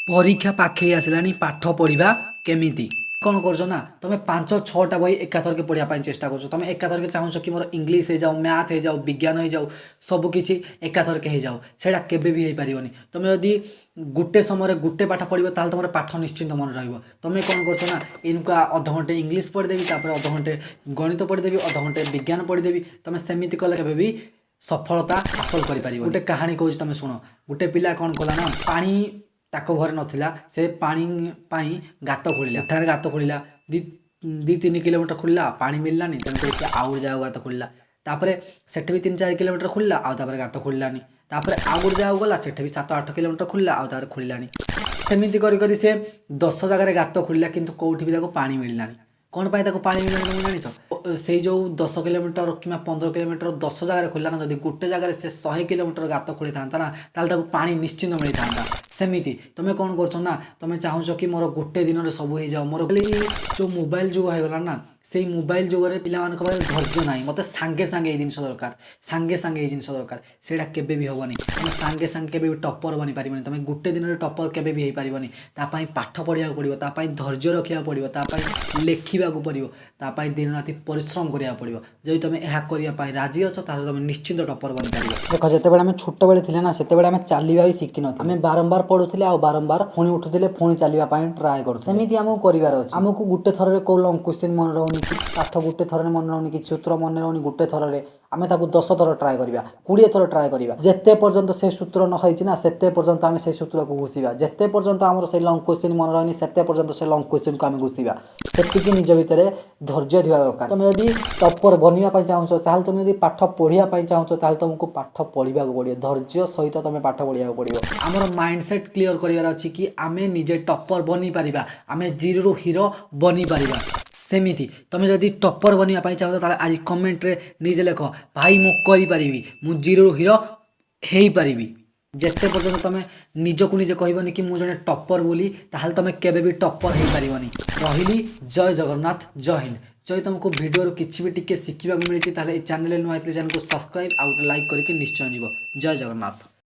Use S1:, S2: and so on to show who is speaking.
S1: ପରୀକ୍ଷା ପାଖେଇ ଆସିଲାଣି, ପାଠ ପଢ଼ିବା କେମିତି? କ'ଣ କରୁଛ ନା, ତମେ ପାଞ୍ଚ ଛଅଟା ବହି ଏକାଥରକେ ପଢ଼ିବା ପାଇଁ ଚେଷ୍ଟା କରୁଛ। ତମେ ଏକାଥରକେ ଚାହୁଁଛ କି ମୋର ଇଂଲିଶ ହେଇଯାଉ, ମ୍ୟାଥ୍ ହେଇଯାଉ, ବିଜ୍ଞାନ ହେଇଯାଉ, ସବୁକିଛି ଏକାଥରକେ ହେଇଯାଉ। ସେଇଟା କେବେ ବି ହେଇପାରିବନି। ତମେ ଯଦି ଗୋଟେ ସମୟରେ ଗୋଟେ ପାଠ ପଢ଼ିବ, ତାହେଲେ ତୁମର ପାଠ ନିଶ୍ଚିନ୍ତ ମନେ ରହିବ। ତମେ କ'ଣ କରୁଛ ନା, ଏଇନୁକା ଅଧଘଣ୍ଟେ ଇଂଲିଶ ପଢ଼ିଦେବି, ତାପରେ ଅଧଘଣ୍ଟେ ଗଣିତ ପଢ଼ିଦେବି, ଅଧଘଣ୍ଟେ ବିଜ୍ଞାନ ପଢ଼ିଦେବି। ତମେ ସେମିତି କଲେ କେବେ ବି ସଫଳତା ହାସଲ କରିପାରିବ। ଗୋଟେ କାହାଣୀ କହୁଛି, ତମେ ଶୁଣ। ଗୋଟେ ପିଲା କ'ଣ କଲା ନା, ପାଣି ତାଙ୍କ ଘରେ ନଥିଲା। ସେ ପାଣି ପାଇଁ ଗାତ ଖୋଳିଲା। ଏଠାରେ ଗାତ ଖୋଳିଲା, 2-3 କିଲୋମିଟର ଖୋଳିଲା, ପାଣି ମିଳିଲାନି। ତେଣୁକରି ସେ ଆଉ ଗୋଟେ ଜାଗାକୁ ଗାତ ଖୋଳିଲା। ତାପରେ ସେଠି ବି 3-4 କିଲୋମିଟର ଖୋଳିଲା, ଆଉ ତାପରେ ଗାତ ଖୋଳିଲାନି। ତାପରେ ଆଉ ଗୋଟେ ଜାଗାକୁ ଗଲା, ସେଠି ବି 7-8 କିଲୋମିଟର ଖୋଳିଲା, ଆଉ ତାପରେ ଖୋଳିଲାନି। ସେମିତି କରି କରି ସେ 10 ଜାଗାରେ ଗାତ ଖୋଳିଲା, କିନ୍ତୁ କେଉଁଠି ବି ତାକୁ ପାଣି ମିଳିଲାନି। କ'ଣ ପାଇଁ ତାକୁ ପାଣି ମିଳିଲାନି, ତମେ ଜାଣିଛ? ସେଇ ଯେଉଁ 10 କିଲୋମିଟର କିମ୍ବା 15 କିଲୋମିଟର 10 ଜାଗାରେ ଖୋଳିଲା ନା, ଯଦି ଗୋଟେ ଜାଗାରେ ସେ 100 କିଲୋମିଟର ଗାତ ଖୋଳିଥାନ୍ତା ନା, ତାହେଲେ ତାକୁ ପାଣି ନିଶ୍ଚିନ୍ତ ମିଳିଥାନ୍ତା। ସେମିତି ତମେ କ'ଣ କରୁଛ ନା, ତମେ ଚାହୁଁଛ କି ମୋର ଗୋଟେ ଦିନରେ ସବୁ ହେଇଯାଉ। ମୋର ଖାଲି ଯେଉଁ ମୋବାଇଲ ଯୁଗ ହେଇଗଲା ନା, ସେଇ ମୋବାଇଲ ଯୁଗରେ ପିଲାମାନଙ୍କ ପାଖରେ ଧୈର୍ଯ୍ୟ ନାହିଁ। ମୋତେ ସାଙ୍ଗେ ସାଙ୍ଗେ ଏଇ ଜିନିଷ ଦରକାର, ସାଙ୍ଗେ ସାଙ୍ଗେ ଏଇ ଜିନିଷ ଦରକାର। ସେଇଟା କେବେ ବି ହେବନି। ତମେ ସାଙ୍ଗେ ସାଙ୍ଗେ କେବେ ବି ଟପର ବନିପାରିବନି। ତମେ ଗୋଟେ ଦିନରେ ଟପର କେବେ ବି ହେଇପାରିବନି। ତା ପାଇଁ ପାଠ ପଢ଼ିବାକୁ ପଡ଼ିବ, ତା ପାଇଁ ଧୈର୍ଯ୍ୟ ରଖିବାକୁ ପଡ଼ିବ, ତା ପାଇଁ ଲେଖିବାକୁ ପଡ଼ିବ, ତା ପାଇଁ ଦିନ ରାତି ପରିଶ୍ରମ କରିବାକୁ ପଡ଼ିବ। ଯଦି ତମେ ଏହା କରିବା ପାଇଁ ରାଜି ଅଛ, ତାହେଲେ ତମେ ନିଶ୍ଚିନ୍ତ ଟପର ବନିପାରିବ। ଦେଖ, ଯେତେବେଳେ ଆମେ ଛୋଟବେଳେ ଥିଲେ ନା, ସେତେବେଳେ ଆମେ ଚାଲିବା ବି ଶିଖିନଥିଲେ। ଆମେ ବାରମ୍ବାର ପଡ଼ୁଥିଲେ ଆଉ ବାରମ୍ବାର ପୁଣି ଉଠୁଥିଲେ, ପୁଣି ଚାଲିବା ପାଇଁ ଟ୍ରାଏ କରୁଥିଲେ। ସେମିତି ଆମକୁ କରିବାର ଅଛି। ଆମକୁ ଗୋଟେ ଥରରେ କେଉଁ ଲଙ୍ଗ କ୍ୱେଶ୍ଚିନ୍ ମନେ ରହୁନି କି ପାଠ ଗୋଟେ ଥରରେ ମନେ ରହୁନି କି ସୂତ୍ର ମନେ ରହୁନି ଗୋଟେ ଥରରେ। ଆମେ ତାକୁ 10 ଥର ଟ୍ରାଏ କରିବା, 20 ଥର ଟ୍ରାଏ କରିବା। ଯେତେ ପର୍ଯ୍ୟନ୍ତ ସେ ସୂତ୍ର ନ ହେଇଛି ନା, ସେତେ ପର୍ଯ୍ୟନ୍ତ ଆମେ ସେ ସୂତ୍ରକୁ ଘୋଷିବା। ଯେତେ ପର୍ଯ୍ୟନ୍ତ ଆମର ସେଇ ଲଙ୍ଗ କ୍ୱେଶ୍ଚିନ୍ ମନେ ରହିନି, ସେତେ ପର୍ଯ୍ୟନ୍ତ ସେ ଲଙ୍ଗ କ୍ୱେଶ୍ଚିନ୍କୁ ଆମେ ଘୋଷିବା। ସେତିକି ନିଜ ଭିତରେ ଧୈର୍ଯ୍ୟ ଥିବା ଦରକାର। ତମେ ଯଦି ଟପର ବନିବା ପାଇଁ ଚାହୁଁଛ, ତାହେଲେ ତମେ ଯଦି ପାଠ ପଢ଼ିବା ପାଇଁ ଚାହୁଁଛ, ତାହେଲେ ତୁମକୁ ପାଠ ପଢ଼ିବାକୁ ପଡ଼ିବ। ଧୈର୍ଯ୍ୟ ସହିତ ତମେ ପାଠ ପଢ଼ିବାକୁ ପଡ଼ିବ। ଆମର ମାଇଣ୍ଡ ସେଟ୍ କ୍ଲିଅର କରିବାର ଅଛି କି ଆମେ ନିଜେ ଟପର ବନିପାରିବା, ଆମେ ଜିରୋରୁ ହିରୋ ବନିପାରିବା। ସେମିତି ତମେ ଯଦି ଟପର ବନିବା ପାଇଁ ଚାହୁଁଛ, ତାହେଲେ ଆଜି କମେଣ୍ଟରେ ନିଜେ ଲେଖ, "ଭାଇ, ମୁଁ କରିପାରିବି, ମୁଁ ଜିରୋରୁ ହିରୋ ହେଇପାରିବି।" ଯେତେ ପର୍ଯ୍ୟନ୍ତ ତମେ ନିଜକୁ ନିଜେ କହିବନି କି ମୁଁ ଜଣେ ଟପର ବୋଲି, ତାହେଲେ ତମେ କେବେ ବି ଟପର ହେଇପାରିବନି। ରହିଲି, ଜୟ ଜଗନ୍ନାଥ, ଜୟ ହିନ୍ଦ। ଯଦି ତମକୁ ଭିଡ଼ିଓରୁ କିଛି ବି ଟିକେ ଶିଖିବାକୁ ମିଳିଛି, ତାହେଲେ ଏ ଚ୍ୟାନେଲରେ ନୂଆ ହେଇଥିଲେ ଚ୍ୟାନେଲକୁ ସବସ୍କ୍ରାଇବ୍ ଆଉ ଗୋଟେ ଲାଇକ୍ କରିକି ନିଶ୍ଚୟ ଯିବ। ଜୟ ଜଗନ୍ନାଥ।